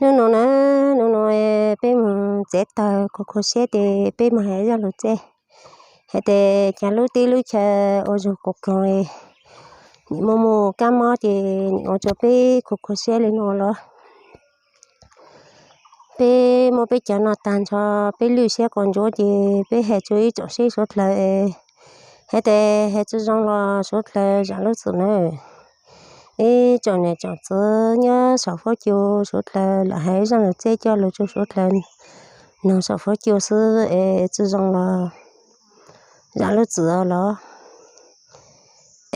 Hnub no na, hnub no peb mus tsev tawg khuv khuv siab ces peb mus hais zaj lus txij hais tias cas lub teb lub chaw ua zog quv koog, nim muaj mus kab mob ces nim ua rau peb khuv khuv siab li no los. Peb muab peb cov no tag nrho, peb lwj siab quas ntsuab ces peb hais tsuas ib tsoom sib suav dlawg hais tias hais tsis zoo los suav dlawg zam lub txim nawb. Ib tsoom niam tsoom txiv nyob saum huab cua suav dlawg lam hais zaj lus txij coj lus rau suav dlawg noog saum huab cua xwb es tsis zoo los zam lub txim los.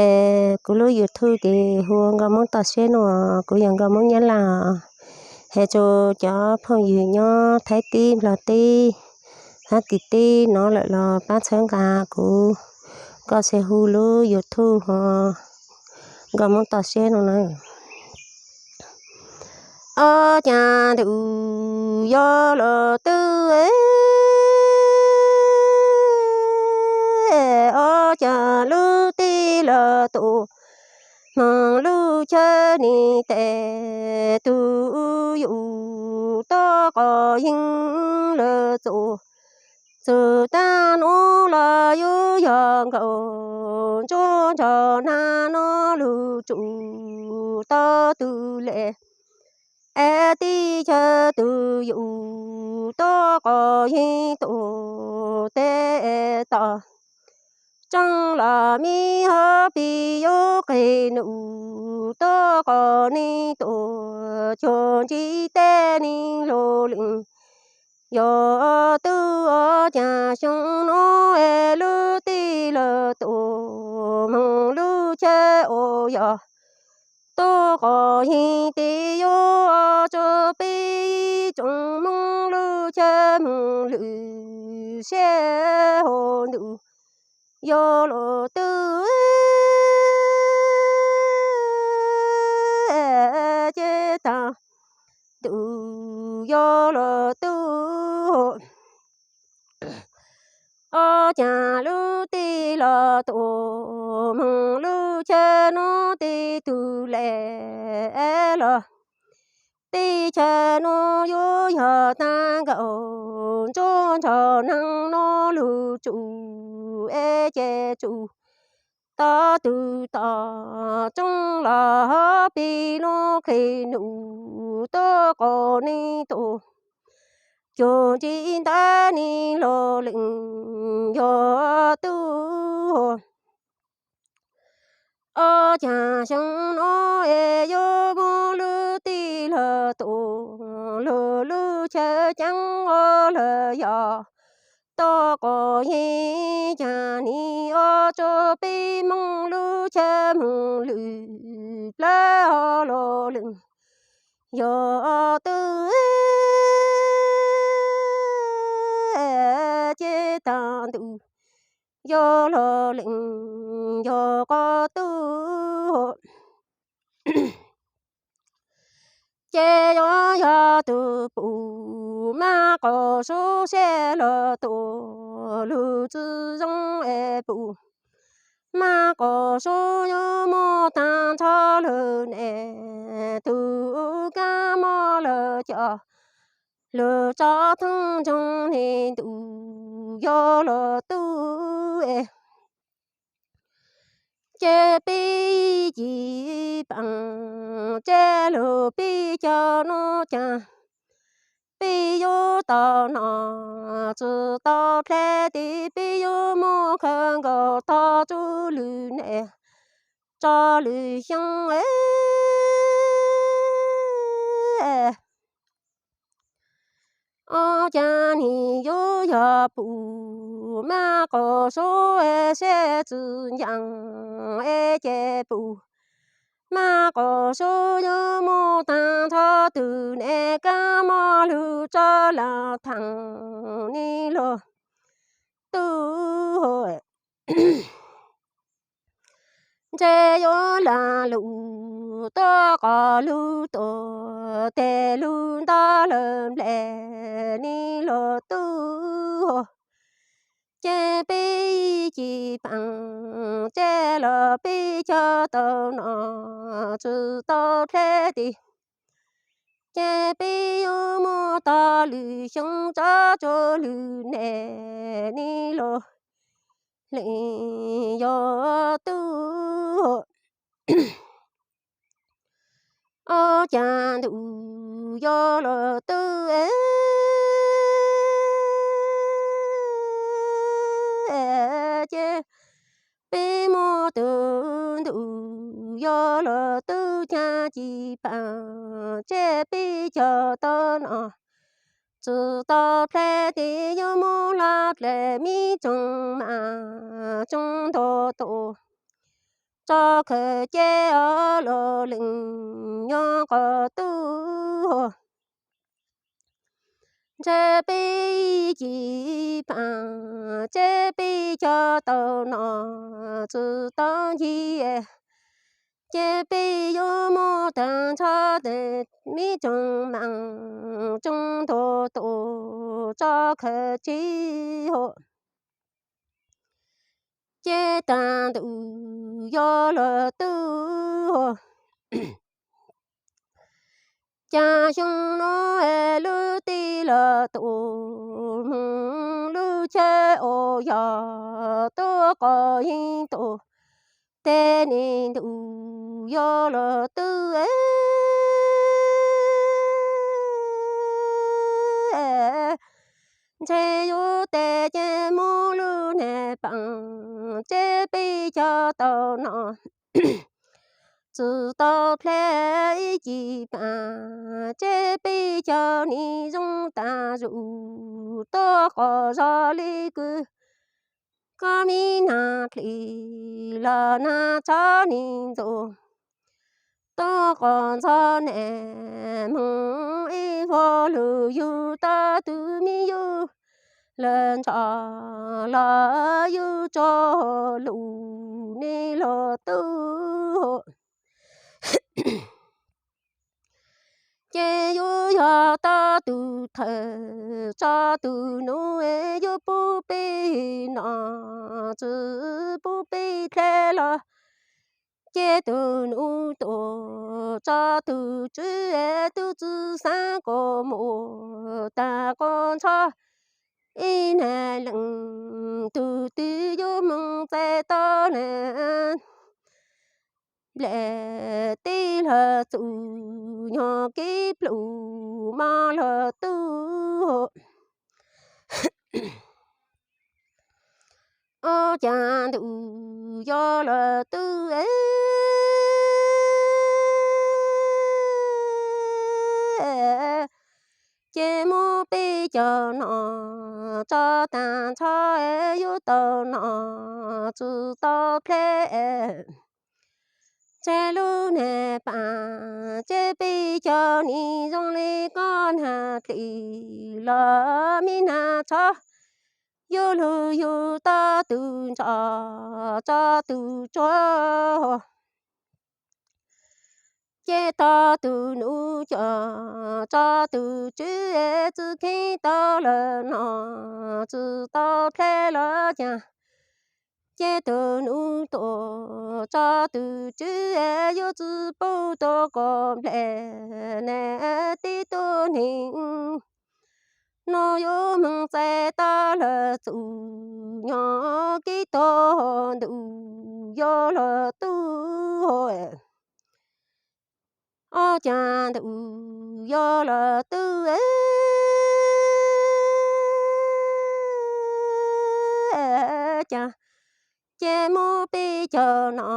Es kuv lub YouTube ces hu ua Nkauj Hmoob Toj Siab no, kuv yog Nkauj Hmoob Nyab Laj. Hais rau cov phooj ywg nyob Thaib teb, Nplog teb, Fab Kis teb no lawm los pab txhawb nqa kuv, koj xav hu lub YouTube ho Nkauj Hmoob Toj Siab no na. Ob cag ntuj yog los twb, ob cag lub teb los tus, hmoov lub chaw ni tes tus yus toj qos yeej lawm txus. Txug tag nuav los yus yog nkaus ntsuab nrog nag nuav lug tsum tau tug le. Es teb chaws tus yus toj qos yeej tuaj tes tos. Tsooj los mi hab pis yuav qig num toj qos neeg tuaj cuag ntsib tej neeg lug leej. Yog tub ob cag xyoo nuav es lub teb lawm tus moog lub chaw uas yog toj qos yeej tes yuav tso peb tsoom Moob lub chaw moog lwm sij hawm ntuj yog los twb ces tag ntuj yog los twb. Ob cag lub teb los tus moog lub chaw nuav tes tug le los. Teb chaws nuav yuav yog tag nkaus ntsuab nrog nag nuav lug tsum es ces tsum tau tug tom. Tsooj los hab pis nuav qig num toj qos neeg tuaj cuag ntsib tej neeg lug leej. Yog tub ob cag xyoo nuav es yuav moog lub teb lawm tus lug lub chaw ceeb ob lawm yog toj qos yeej cag neeg ob tso peb moog lub chaw moog lwm plawg ob lug leej. Yog tub ces tag ntuj yog lug leej yog qos tub. Ces yuav yog tug pum maj qos sub seb lug tus lug tsi zoo es pum maj qos sub yuav muaj tag nrho lug ne tug kab mob lawm cov lug tso theej ntsoog ne ntuj yog lug tub es. Ces peb ci paam tseb lug peb cov nuav caag peb yuav tau noj tsi tau dleb tes peb yuav muab khawb nkaus tog tsuj lwm ne tso lwm xyoo. Ob cag neeg yuav yog pum maj qos sub es seb tsi ncaam es ces pum maj qos sub yuav muaj tag nrho tug ne kab mob lug tso laag thaam ne lug tub. Ntshe yuav laag lug toj qos lug tuaj tes lug nto lawm nplej ne lug tub. Ces peb ci paam tseb lug peb cov tau noj tsi tau dleb tes Ces peb yuav muaj tag lwm xyoo tso tsua lwm niaj ni los lees yog tub. Ob caag ntuj yog lawm tub, ces peb muaj tug ntuj yog lawm tub, caag ci paam ces peb cog tau no. Tsi tau dleb tes yuav muab laj dleb, mib tsoom maam tsoom ntoo tus tso khaws ces ob lub lees nyob qhov tub. Ntshe peb ci paam ces peb cog tau no, tsi tau ncig ces peb yuav muab taag nrho tes, mib tsoom maam tsoom ntoo tus tso khaws ces hov. Ces taag ntuj yog lawm tub, caag xyoo nuav lub tij lawm tus, moog lub chaw uas yog tuab qos yeeb tus, tes niaj ntuj yog lawm tub, ntshe yuav tes ces muab lub niag paam ces peb cog tau no. Tsi tau dleb ib ci paam ces peb cog ni zoo taag zuj, tuab qos zog li kws koj mib nag dlim los nag tshab ni ntxuav, tuab qos ntxog niaj moog ib vuag lug yug tau tug mib yug lawm ntsoj los yug tso lug ni lawm tub. Ces yuav yog tau tug thawj tso tug nub, yuav pub peb no tsi pub peb dleb los, ces tug nub tuaj tso tug tswv, tub tsi xaav kuas mus taag quas ntsho ib niag leej, tug twg yuav moog txais tau ne. Nplej tij lawm txuj nyog kev pluj mog lawm tub, ob caag ntuj yog lawm tub, ces muab peb cov no tso taag nrho, yuav tau no tsi tau dleb, ntshe lub niag paam ces peb cog ni zoo li koj nag dlim los mib nag tshab, yuav lug yug tau tug ntsoj tso tug tsuag, ces tog tug nub coj tso tug tswv, tsi kheev tau lawm no tsi tau dleb los caag, ces tug nub tuaj tso tug tswv, yuav tsi pub tuaj kuas nplej ne tij tuab neeg, nuav yuav moog txais tau lawm txuj nyog kev tuag, ntuj yog lawm tub, ob caag ntuj yog lawm tub, caag ces muab peb cov no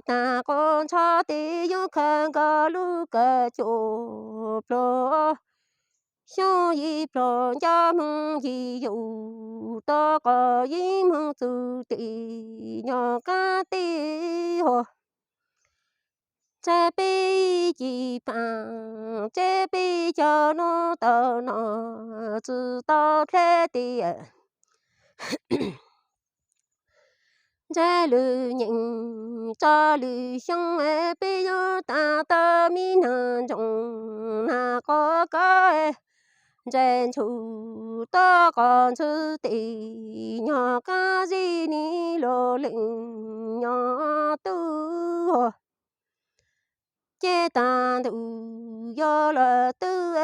taag quas ntsho tes yuav khaws nkaus lub kawm cuam pluag, xyoo yim pluag nco moog yim yug tuab qos yeeb moog txug tim nyog qaab teb hov. Ntshe peb ci paam ces peb cov nuav tau no tsi tau dleb tias, ntshe lwm nyeem tso lwm xyoo peb yuav taag tau mib nag ntsoov nag qos kab, ntshe ntshu tuab qos ntxhw tim nyog qaab zib ni lug lees nyog tub, ces taag ntuj yog los twb,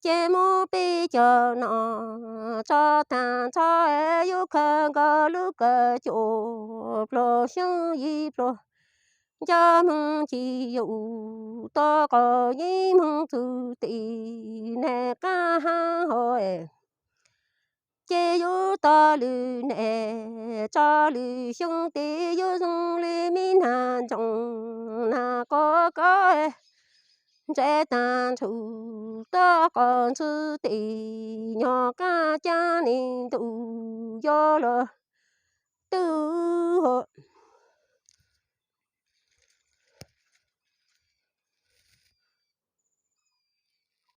ces muab peb cov no tso tag nrho, yuav khaws nkaus lub kawm cuaj pluag xyoob yim pluag, nco moog ci yus tau qhov yeej moog txug tim neeg qaab hab hov. Ces yuav tau lwm neeg tso lwm xyoo tes yuav zoo li me nag ntsoov nag qov kov, ntse taag nrhu tau qhov ntxwg tes nyog qaab caab neeg ntuj yog los twb